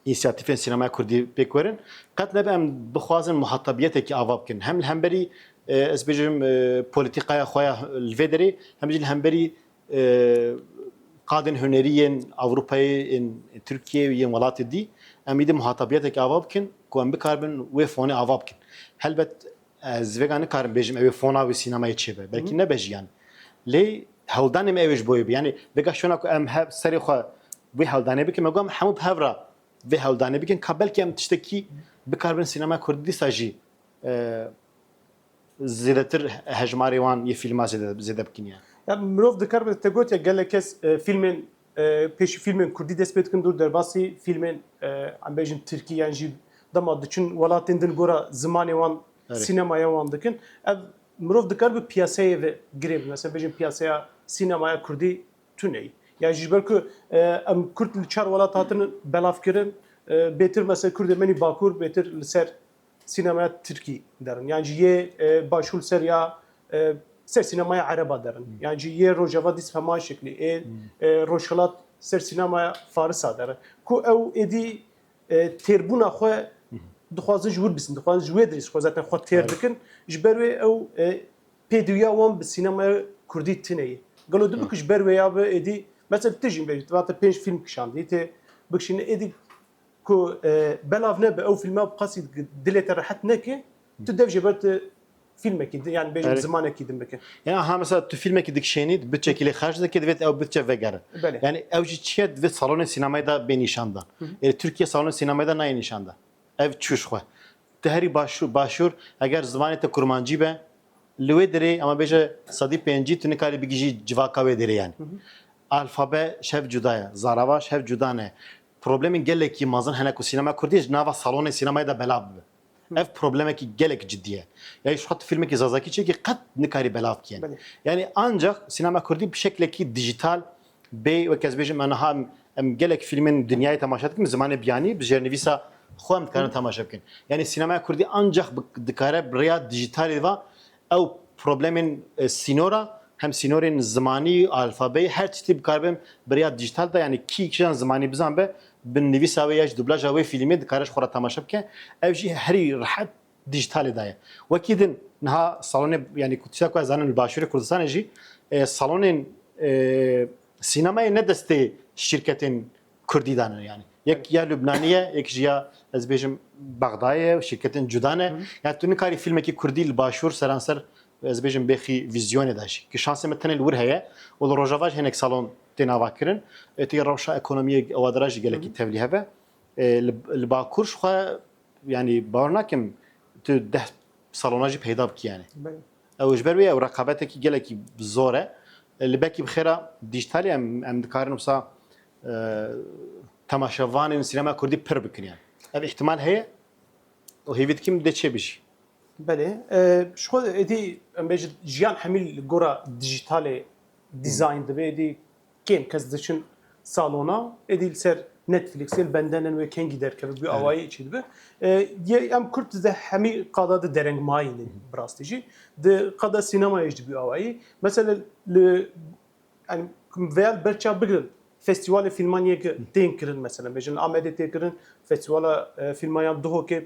însiyatîfên sînemaya kurdî pêk werin. Qet nebe em bixwazin muhatabiyetekî ava bikin. Hem li hemberî, e, ez bêjim, e, polîtîkaya xwe ya li vê derê, hem jî li hemberî, e, qadên hunerî yên Ewropayê, yên Tirkiyeyê, yên welatê dî, em îdî muhatabiyetekî ava bikin ku em bikaribin wê fonê ava bikin. Helbet ez vêga nikarim bêjim ew ê fona wê sînemayê çêbe. Belkî Hı hı. nebe jî yani. Lê hewldanê me ew ê ji bo wê be. Yani vêga şona ku em hev serê xwe wê hewldanê bikin, me got em hemû bi hev re vê hewldanê bikin, ka belkî em tiştekî bikaribin sînema kurdî dîsa jî, e, zêdetir hejmarê wan yê fîlma zêde, zêde bikin yani. Ya mirov dikar be te gotiye gelek kes, e, fîlmên, e, pêşî fîlmên kurdî dest pê dikin, dûr derbasî fîlmên, e, em bêjin tirkî yan jî dema diçin welatên din gora zimanê wan, Erê. sînemaya wan dikin. Ev mirov dikar bi piyaseyê ve girê bi. Mesela bêjin piyasaya sînemaya kurdî tune ye. Ya ji ber ku, e, em kurd li çar welat hatin belav kirin, e, bêtir mesela kurdê menî bakur bêtir li ser sînemaya tirkî derin. Yan jî yê, e, başûr ser ya, e, ser sînemaya ereba derin. Hmm. Yan jî yê rojava dîs hema şeklî, ê, Hmm. e, rojhilat ser sînemaya farisa derin. Ku ew êdî, e, têrbûna xwe Hı hı. dixwazin ji wir bisin, dixwazin ji wê dirî xwe zaten xwe têr Evet. dikin. Ji ber wê ew, e, pêdiviya wan bi sînemaya kurdî tune ye. Gelo dibe Hı. ku ji ber wê ya bi êdî, mesela tu jî bêjî, tu vate pênc fîlm kişandî, tê bikişîne êdî ku, e, belav nebe ew fîlma bi qasî dilê te rehet neke, tu dev jê ber tu Filmekî din, yani bêjim Erê. zimanekî din bikin. Yani ha mesela tu filmekî dikişênî, bütçekî lê xerc dike, divêt ew bütçe vegere. Belê. Yani ew jî çi ye, divêt salonê sînemayê de bê nîşan dan. Ê, Tirkiye salonê sînemayê de nayê nîşan da. Ev çûş xwe. Tu herî başû-, başûr, eger zimanê te kurmancî be, li wê derê, ama bêje sedî pêncî tu nikarî bigihîjî civaka wê derê yani. Alfabe ji hev cuda ye, zarava ji hev cuda ne. Problemên gelekî mezin hene ku sînema kurdî ji nava salonê sînemayê de belav bibe. Ev problemekî gelek cidî ye. Yani ji xwe tu filmekî zazakî çêkî qet nikarî belav bikî yani. Belê. Yani ancak sînema kurdî bi şeklekî dijital bê, wek ez bêjim, em niha em, em gelek filmên dinyayê temaşe dikin, zimanê biyanî, bi jêrnivîsa xwe em dikarin temaşe bikin. Yani sînemaya kurdî ancak bi, dikare bi rêya dijitalê va ew problemên e, sînora, hem sînorên zimanî, alfabeyê, her tiştî bikaribin bi rêya dijital de, yani kî kîjan zimanî bizan be, bi nivîsa wê ya ji dublaja wê filmê dikare ji xwe re temaşe bike. Ev jî herî rehet dijitalê de ye. Wekî din niha salonê, yani ku tişta ku ez zanim li Başûrê Kurdistanê jî, e, salonên e, sînemayê ne destê şîrketên kurdî de ne yani. Yek ya Lubnanî ye, yek jî ya ez bêjim Bexdayê ye, şîrketên cuda ne. Yani tu nikarî filmekî kurdî li Başûr seranser ez bêjim bêxî vîzyonê de jî. Ki şansê me tenê li wir heye û li Rojava jî hinek salon tên avakirin. E, tê rewşa ekonomiyê ewa de re jî gelekî tevlî hebe. E, li, li Bakur ji xwe yani bawer nakim tu deh salona jî peyda bikî yani. Belê. Ew ji ber wê ew reqabetekî gelekî zor e. E, li belkî bi xêra dijitalê em, em dikarin wisa e, temaşevanên sînema kurdî pir bikin yani. Ev îhtimal heye û hêvî dikim dê çêbijî. Belê. E, ji xwe êdî em bêjin jiyan hemî li gora dijitalê dîzayn dibe. Êdî kêm kes diçin salona. Êdî li ser Netflixê li benden wê kengî derkeve bi awayî çi dibe. E, yê em kurd de hemî qada de dereng mayî ne bi rastî jî. Di qada sînemayê jî bi awayî. Mesela li yani veya li ber çav bigirin festîvalê fîlman yê ki tên kirin, mesela bêjin li Amedê tê kirin, festîvala e, fîlman ya Duhokê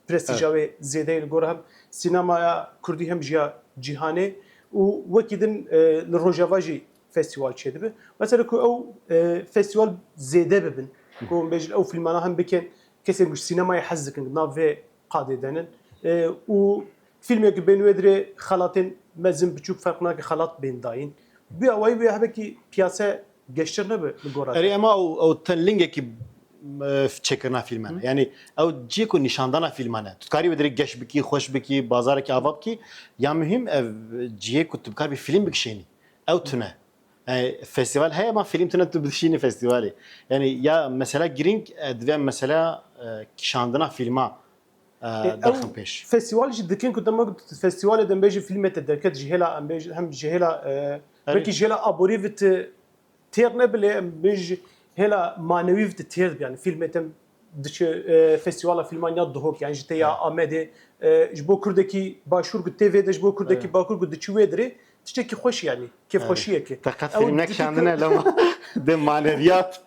prestîja wê zêde ye li gor hem sînemaya kurdî hem jî ya cîhanê û wekî din e, li Rojava jî festîval çêdibe. Mesela ku ew e, festîval zêde bibin, ku bêjin ew fîlmana hem bikin, kesên ku ji sînemayê hez dikin, nav vê qadê denin. E, û filmekî bên wê dirê xelatên mezin biçûk ferq nake xelat bên dayîn. Bi awayî wê hebekî piyase geştir nebe li gora te. Erê ema ew, ew ten lingekî e, çêkirina fîlman e. Yani ew cihê ku nîşandana fîlman e. Tu dikarî wê dirê geş bikî, xweş bikî, bazarekî ava bikî. Ya muhîm ev cihê ku tu bikaribî fîlm bikişênî. Ew tune. Yani, festîval heye ma fîlm tune tu bidişînî festîvalê. Yani ya mesela girîng e, divê em mesela e, kişandina fîlma e, derxin pêş. Festîval jî dikin ku dema ku festîvalê de em bêjin fîlmê te derket ji hêla em bêjin hem ji hêla e, belkî ji hêla aborî vi ti têr nebe lê em bêjin ji hêla manewî vi ti têr dibe. Yani fîlmê te diçe e, festîvala fîlman ya Duhok, yani ji te ya Amedê e, ji bo kurdekî başûr ku tê vê de ji bo kurdekî bakur ku diçi wê dirê tiştekî xweş yani. Kêfxweşiyeke. Te qet fîlm nekişandine lema de maneviyat.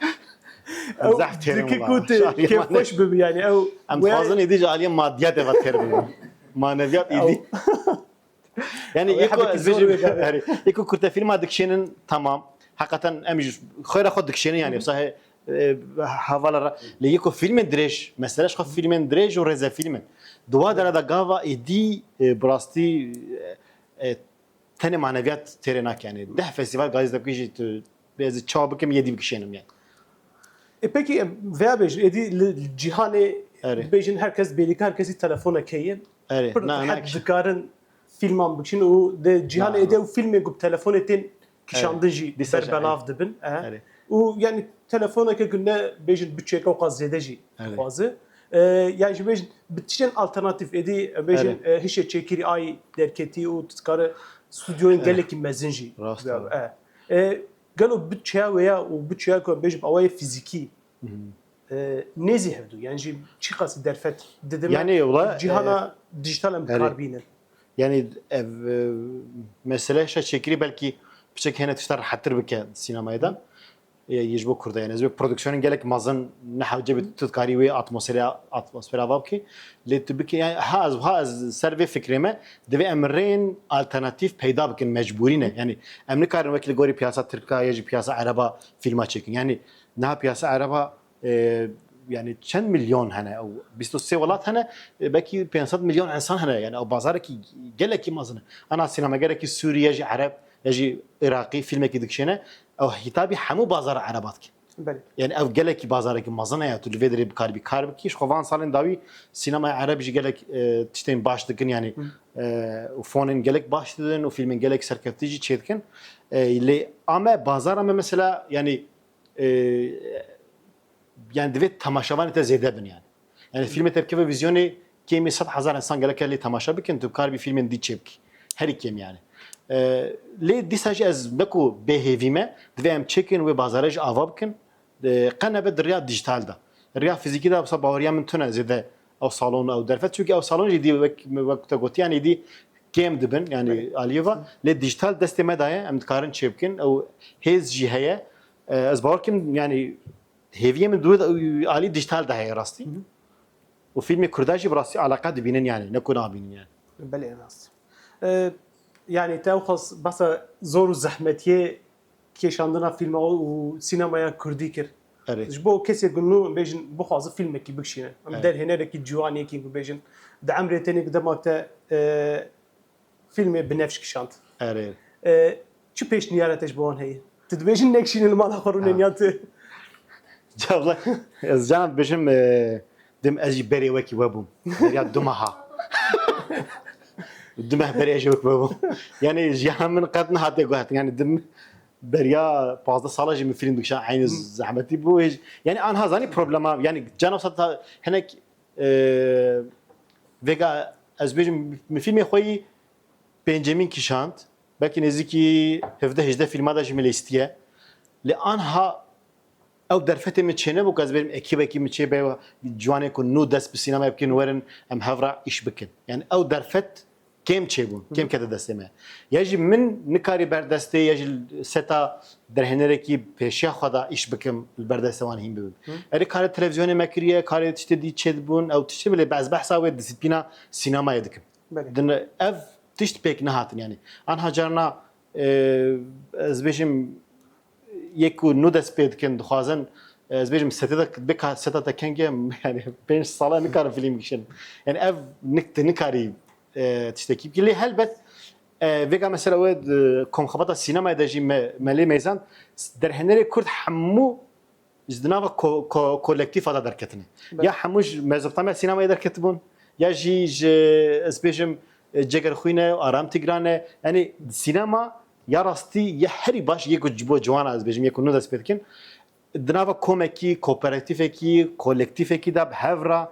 Em zehf têrin dikî ku tu kêfxweş bibi yani ew. Em dixwazin êdî ji aliyê madiyatê ve têr bibin. Maneviyat êdî. Yani yeko ez bêjim, yeko kurte fîlma dikişênin tamam. Heqeten em jî xwêra xwe dikişênin yani. Wisa e, hevala re. Lê yeko fîlmên dirêj, mesele ji xwe fîlmên dirêj û rêzefîlm in. Di wa dera de gava êdî e, bi rastî e, e, tenê maneviyat têrê nake. Yani deh festîval gazî de jî tu ez çawa bikim yê dî bikişênim yani. E pekî em veya bêjin êdî li cîhanê bêjin her kes bêrîka her kesî telefoneke ye. Pir rehet dikarin fîlman bikişin û di cîhanê êdî ew fîlmên ku bi telefonê tên kişandin jî berbelav dibin. Û yani telefoneke ku ne bêjin biçeke wqa zêde jî dixwaze. E, yani jî bêjin bi tiştên alternatîf êdî bêjin e, hişê çêkirî ay derketî û tu dikare stûdyoyên gelekî mezin jî. E, gelo biçeya wê ya û biçeya ku em bêjin bi awayê fîzîkî e, nêzî hevdû. Yani jî çiqas derfet didin me. Yani wala, cîhana e, dijital em dikar bînin. Yani ev e, mesele şa çêkirî belkî piçek hene tişta rehettir bike sînemayê de. E, yê ji bo Kurda yani. Ez bê produksiyonên gelek mezin ne hewce bi tu dikarî wê atmosfera, atmosfera va bikî. Lê tu bikî yani ha ez ha ez ser vê fikrê me divê em rên alternatîf peyda bikin mecbûrî ne. Yani em nikarin wekî li gorî piyasa Tirka ya jî piyasa Ereba fîlma çêkin. Yani niha piyasa Ereba e, yani çend milyon hene, ew bîst û sê welat hene, e, belkî pênc sed milyon insan hene, yani ew bazarekî gelekî mezin e. Ana sînemagerekî Sûrî ye jî Ereb, ye jî Iraqî filmekî dikişêne, ew hitabî hemû bazara Ereba dike. Belê. Yani ew gelekî bazarekî mezin e, ya tu li vê derê bikaribî kar bikî. Ji xwe van salên dawî sînemaya Ereb jî gelek, e, tiştên baş dikin, yani, Hı. e, û fonên gelek baş didin û fîlmên gelek serkeftî jî çêdikin. E, lê a me, bazara me mesela, yani, e, yani divê temaşevanê te zêde bin yani. Yani fîlmê te bikeve vîzyonê, kêmî sed hezar insan gereke lê temaşe bikin, tu karibî fîlmên dî çêbikî. Herî kêm yani. E, lê dîsa jî ez ne ku bêhêvî me, divê em çêkin wê bazarê jî ava bikin. E, qe nebe di riya dîjîtal de. Riya fîzîkî de wisa baweriya min tune zêde ew salon û ew derfet. Çunke ew salon jî dî wek, wek te gotî yani dî kêm dibin yani aliyê ve. Lê dîjîtal destê me de ye, em dikarin çêbikin. Ew hêz jî heye. E, ez bawer kim yani hêviyê min di alî dîjîtal de heye rastî. Hı hı. Û fîlmê Kurda jî bi rastî eleqe dibînin yani, ne ku nabînin yani. Belê rast. E, yani te ew xas behsa zor û zehmetiyê kêşandina fîlma û sînemaya Kurdî kir. Erê. Ji bo kesê ku nû bêjin bixwaze fîlmekî bikişîne. Em Evet. derhênerekî ciwan yekî ku bêjin di emrê tenê ku dema te, e, fîlmê binevş kişand. Erê. E, çi pêşniyara te ji bo wan heye? Tu dibêjin nekişînin li mala xwe rûnên Ha. ya tu? Cevla, ez can dibêjim, e, dim ez jî berê wekî we bûm. Beriya du meha. Du meh berê ez jî wekî we bûm. Yani jiyan min qet nehate guhetin. Yani dim beriya pazdeh sala jî min fîlm dikişa, eynî Hı. zehmetî bû. Hêj-, yani anha zanî problema, yani cana wisa ta hinek, e, vêga ez bêjim, min fîlmê xwe yî pêncemîn kişand. Belkî nêzîkî hevdeh hejdeh fîlma de jî min lîstiye. Lê anha ew derfetê min çênebû ku ez bêrim ekîbekî min çêbe, ciwanên ku nû dest bi sînemaya bikin werin em hev re îş bikin. Yani ew derfet kêm çêbûn, Hı. kêm kete destê me. Ya jî min nikarî ber destê, ya jî seta derhênerekî pêşiya xwe de îş bikim, li ber destê wan hîn bibim. Hı. Erê karê televîzyonê me kiriye, karê tiştê dî çêdibûn, ew tiştê bile ez behsa wê disiplîna sînemayê dikim. Belê. Din ev tişt pêk nehatin yani. Anha carna, e, ez bêjim, yek ku nû dest pê dikin, dixwazin, ez bêjim, setê de, bê ka seta te keng e, yani pênc sala nikarin fîlm bikişin. Yani ev nik-, tu nikarî, e, tiştekî bikî. Lê helbet, e, vêga mesela wê, e, komxebata sînemayê de jî me, me lê mêzand, derhênerê Kurd hemû ji di nava ko-, ko-, kolektîfa de derketine. Belê. Ya hemû ji Mezopotamya sînemayê derketibûn, ya jî ji, ez bêjim, e, Cegerxwîn e, Aram Tigran e. Yani sînema ya rastî, ya herî baş, yê ku ji bo ciwana ez bêjim, yê ku nû dest pê dikin. Di nava komekî, kooperatîfekî, kolektîfekî de bi hev re,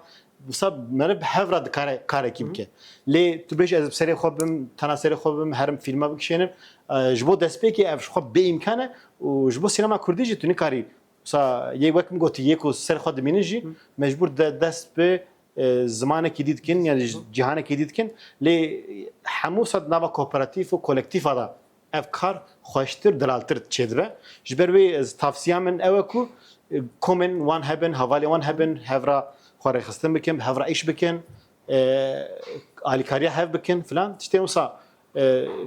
wisa meriv bi hev re dikare karekî Hı hı. bike. Lê tu bêjî ez bi serê xwe bim, tena serê xwe bim, herim fîlma bikişênim. E, ji bo destpêkê ev ji xwe bê îmkan e û ji bo sînema kurdî jî tu nikarî Wisa yê wek min gotî, yê ku ser xwe dimînin jî Hı. mecbûr de dest bi, e, zimanekî dî dikin, yani Hı. cîhanekî dî dikin. Lê hemû sed nava kooperatîf û kolektîfa de ev kar xweştir, delaltir çêdibe. Ji ber wê ez tavsiya min ew e ku, e, komên wan hebin, hevalên wan hebin, hev re xwe rêxistin bikin, bi hev re îş bikin, e, alîkariya hev bikin filan. Tiştên wisa, e,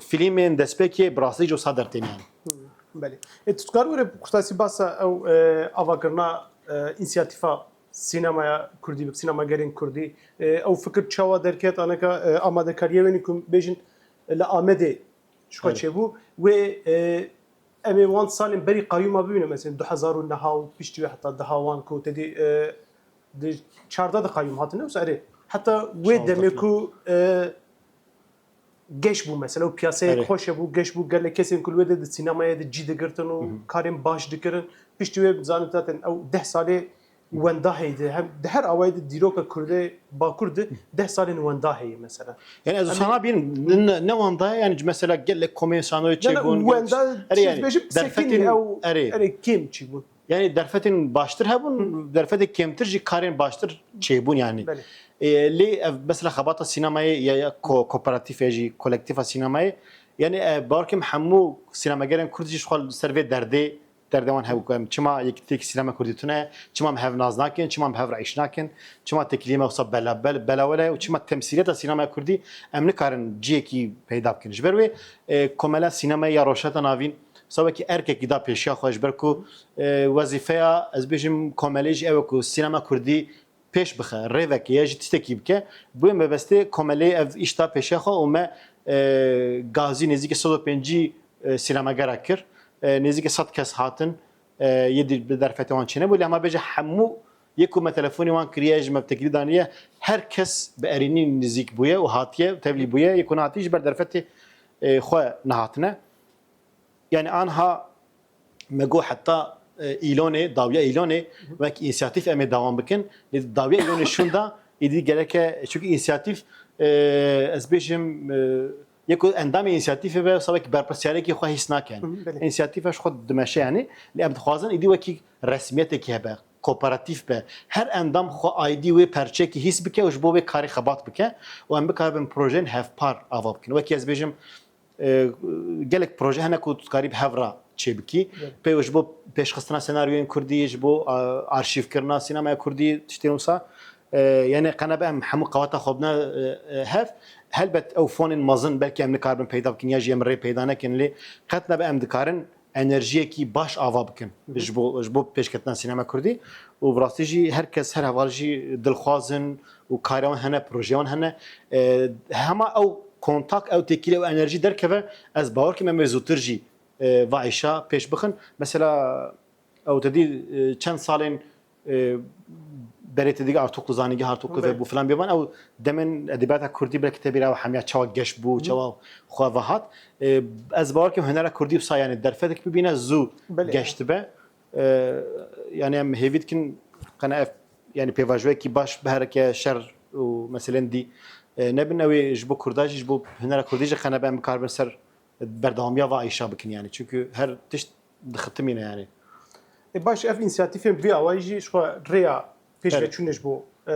fîlmên destpêkê bi rastî jî wisa dertêniyan. Hmm, belê. E, tu dikar were bi kurtasî basa ew, e, avakirina, e, însiyatîfa sînemaya kurdî, sînemagerên kurdî, e, ew fikir çawa derket, aneka, e, amadekariyê wê ku bêjin, e, li Amedê ji xwe Evet. çêbû. Wê, e, em ê wan salên berî qayûma bibîne, mesela du hezar û neh û piştî wê heta deha wan ku te dî, e, di çardeh de qayûm hatine, wisa erê. Heta wê Çardeh demê de. ku, e, geş bû mesela, û piyaseyek Erê. xweş hebû, geş bû, gelek kesên ku li wê de di sînemayê de cî digirtin û Hı hı. karên baş dikirin. Piştî wê zanin zaten ew deh salê wenda heye di, hem di her awayê de dîroka Kurdê Bakur de deh salên wenda heye mesela. Yani ez Em ê sana bîn ne, ne wenda ye, yani mesela gelek komên şanoyê Ne, ne, çêbûn, wenda, erê, yani, dibêjim, derfetên, sekinî ew, erê. erê, kêm çîbûn. Yani derfetên baştir hebûn, Hı. derfetê kêmtir jî karên baştir çêbûn yani. Belê. E, lê ev mesela xebata sînemayê ya, ya ko-, kooperatîf ya jî kolektîfa sînemayê. Yani, e, bawer kim hemû sînemagerên kurd jî ji xwe li ser vê derdê, derdê wan hebû ku em çima yekîtiyekî sînema kurdî tune, çima em hev nas nakin, çima em bi hev re îş nakin, çima têkiliyê me wisa bela-, bel-, belawel e û çima temsîliyeta sînemaya kurdî em nikarin cihekî peyda bikin. Ji ber wê, e, komela sînemayê ya Rojhilata Navîn, wisa wekî erkekî da pêşiya xwe, ji ber ku, e, wezîfeya, ez bêjim, komelê jî ew e ku sînema kurdî pêş bixe, rê veke, ya jî tiştekî bike. Bûye mebestê komelê ev îş da pêşiya xwe û me, e, gazî nêzîkî sed û pêncî, e, sînemagera kir. E, nêzîkî sed kes hatin, e, yê dî bi derfetê wan çênebû. Lê hema bêje hemû yê ku me telefonê wan kiriye, ji me bi tekilî daniye, her kes bi erênî nêzîk bûye û hatiye, tevlî bûye. Yê ku nehatî ji ber derfetê, e, xwe nehatine. Yani anha me got heta, e, Îlonê, dawiya Îlonê, wek însiyatîf em ê dewam bikin. Lê dawiya Îlonê şûnda, îdî gereke, çünkü însiyatîf, e, ez bêjim, e, yeko endamê însiyatîfê be, wisa wekî berpirsiyariyekî xwe hîs nake. Hı hı, belê. Însiyatîf ji xwe dimeşe yani. Lê em dixwazin îdî wekî resmiyetekî hebe, kooperatîf be. Her endam xwe aîdî wê perçeyekî hîs bike û ji bo wê karê xebat bike û em bikaribin projeyên hevpar ava bikin. Wekî ez bêjim, e, gelek proje hene ku tu dikarî bi hev re çêbikî. Evet. Pê ji bo pêşxistina senaryoyên kurdî, ji bo, a, arşîvkirina sînemaya kurdî, tiştên wisa. E, yani qe nebe em hemû qeweta xwe bine, e, e, hev. Helbet ew fonên mezin belkî em nikaribin peyda bikin ya jî em rê peyda nekin, lê qet nebe em dikarin enerjiyekî baş ava bikin, hı hı, ji bo, ji bo pêşketina sînema kurdî. Û bi rastî jî her kes, her heval jî dilxwaz in û karê wan hene, projeyê wan hene. E, hema ew kontak, ew têkilî, ew enerjî derkeve, ez bawer kim em ê zûtir jî, e, va îşa pêş bixin. Mesela ew te dî, e, çend salên, e, berê te dî Artuklu, Zanîngeh Artuklu, belê, vebû filan bêvan, ew demên edebiyata kurdî belkî te bîra ew hemiya çawa geş bû, hı, çawa xwe ve hat. E, ez bawer kim hunera kurdî wisa yani derfetek bibîne zû, belê, geş dibe. E, yani em hêvî dikin qene ev, yani pêvajoyekî baş biherike şer û meselên dî, e, nebin. Ew ê ji bo kurda jî, ji bo hunera kurdî jî qene be em bikaribin ser berdewamiya va îşa bikin yani. Çünkü her tişt dixitimîne yani. E, baş, ev însiyatîfên bi vî awayî jî ji xwe rêya pêşveçûnê ji bo, e,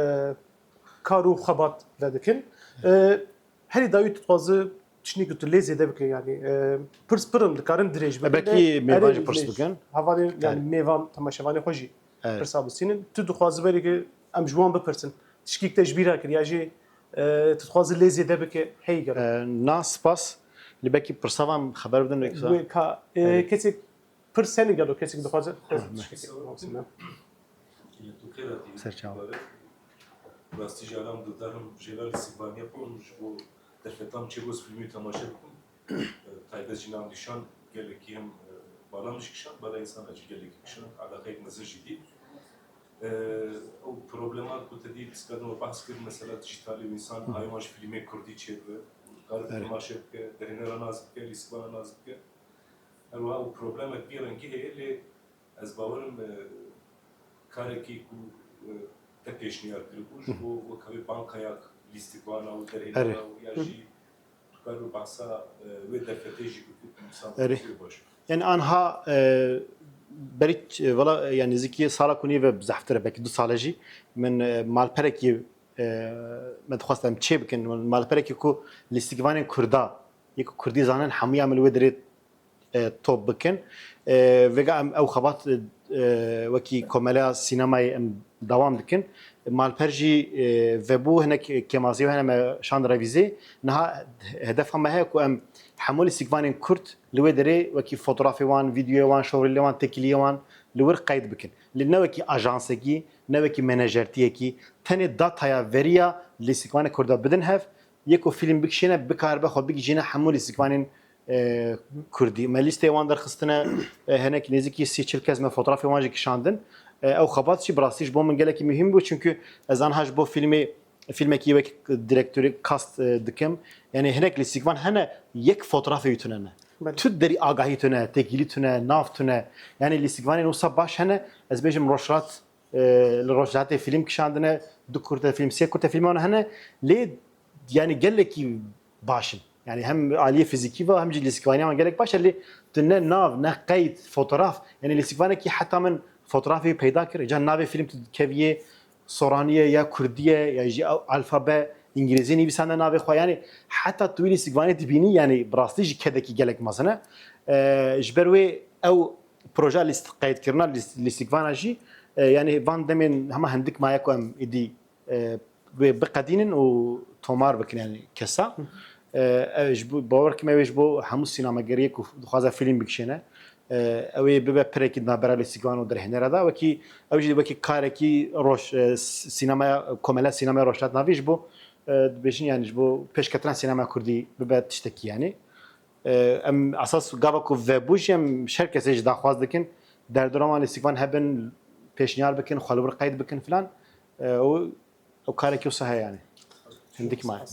kar û xebat vedikin. E, herî dawî tu dixwazi tiştî ku tu lê zêde bike yani, e, pirs pir in, dikarin dirêj bikin. E, belkî mêvan jî pirs bikin. Hevalên, yani mêvan, temaşevanê xwe jî pirsa bisînin. Tu dixwazi berê ki em ji wan bipirsin. Tişkî te ji bîra kir ya jî, e, tu dixwazi lê zêde bike, heyî gelo? E, na spas, lê belkî pirsa van xeber bidin wek wisa. Wê ka, e, kesek pirs hene gelo, kesek dixwaze? Ser çawa. Rastî jî aram dildarim jêla lîstikvaniya xwe ji bo derfetan çêbû ez filmî temaşe bikim. E, taybet jî nav nîşan gelekî hem, e, bala min jî kişand, bala însan jî gelekî kişand, eleqeyek mezin jî dît. E, ew problema ku te dî lîstikvanê we behs kir, mesela dijitalî û însan, hı, haywan ji filmê kurdî çêdibe, kar temaşe bike, derhênera nas bike, lîstikvana nas bike. Her wiha ew problemek vî rengî heye, lê ez bawer im, e, karekî ku, e, te pêşniyar kiribû, ji bo wek ew ê bankaya lîstikvana û derhênera û ya jî tu kar bi behsa, e, wê derfetê jî bikî, insan pir baş. Yani anha, e, berî, e, valla, e, yani nêzîkî sala ku nî ve zehftir e, belkî du sale jî min, e, malperekî, e, me dixwest em çê bikin. Malperekî ku lîstikvanên kurda, yê ku kurdî zanin, hemûya min li wê derê e, top bikin. E, vêga em ew xebat, e, wekî komeleya sînemayê em dewam dikin. Malper jî, e, vebû, hinek kêmazî hene me şand revîzê. Niha hedefa me heye ku em hemû lîstikvanên kurd li wê derê wekî fotografê wan, vîdeoyê wan, şorîlê wan, têkiliyê wan li wir qeyd bikin. Lê ne wekî ajansekî, ne wekî menajertiyekî, tenê dataya veriya lîstikvanê kurda bidin hev, yê ku fîlm bikişêne, bikaribe xwe bigihîjîne hemû lîstikvanên, e, kurdî. Me lîsteyê wan derxistine, e, hinek nêzîkî sî çil kes me fotoğrafê wan jî kişandin. E, ew xebat jî bi rastî ji bo min gelekî muhîm bû, çünkü ez anha ji bo fîlmê, fîlmekî wek direktorî cast, e, dikim. Yani hinek lîstikvan hene, yek fotoğrafê wî tune ne. Belê. Tu derî agahî tune, têkilî tune, nav tune. Yani lîstikvanên wisa baş hene, ez bêjim rojhilat, e, li Rojhilatê fîlm kişandine, du kurte fîlm, sê kurte fîlm wan hene, lê yani gelekî baş in. Yani hem aliyê fizîkî ve hem jî lîstikvaniya wan gelek baş e, lê tu ne nav, ne qeyd, fotoğraf, yani lîstikvanekî heta min fotoğrafê wî peyda kir, îcar navê fîlm tu dikeviyê, soranî ye ya kurdî ye, ya jî alfabe îngilîzî nivîsande navê xwe, yani heta tu wî lîstikvanê dibînî, yani bi rastî jî kedekî gelek mezin e. E, ji ber wê ew proje lîst-, qeydkirina lîst-, lîstikvana jî, e, yani van demên hema hindik maye ku em êdî, e, wê biqedînin û tomar bikin, yani kesa. Hı. E, e, ji bo, bawer kim ew ê ji bo hemû sînemageriyê ku dixwaze fîlm bikişêne, e, ew ê bibe pirekî di navbera lîstikvan û derhênera de, wekî, ew jî wekî karekî roj-, e, s-, sînemaya, komele sînemaya rojhilat navî ji bo, e, dibêjin, yanî ji bo pêşketina sînemaya kurdî bibe tiştekî, yanî. E, em esas gava ku vebû jî em ji her kesê jî daxwaz dikin, derdiroman lîstikvan hebin, pêşniyar bikin, xwe li wir qeyd bikin filan. E, û, û karekî wisa heye, yanî. Hindik maye.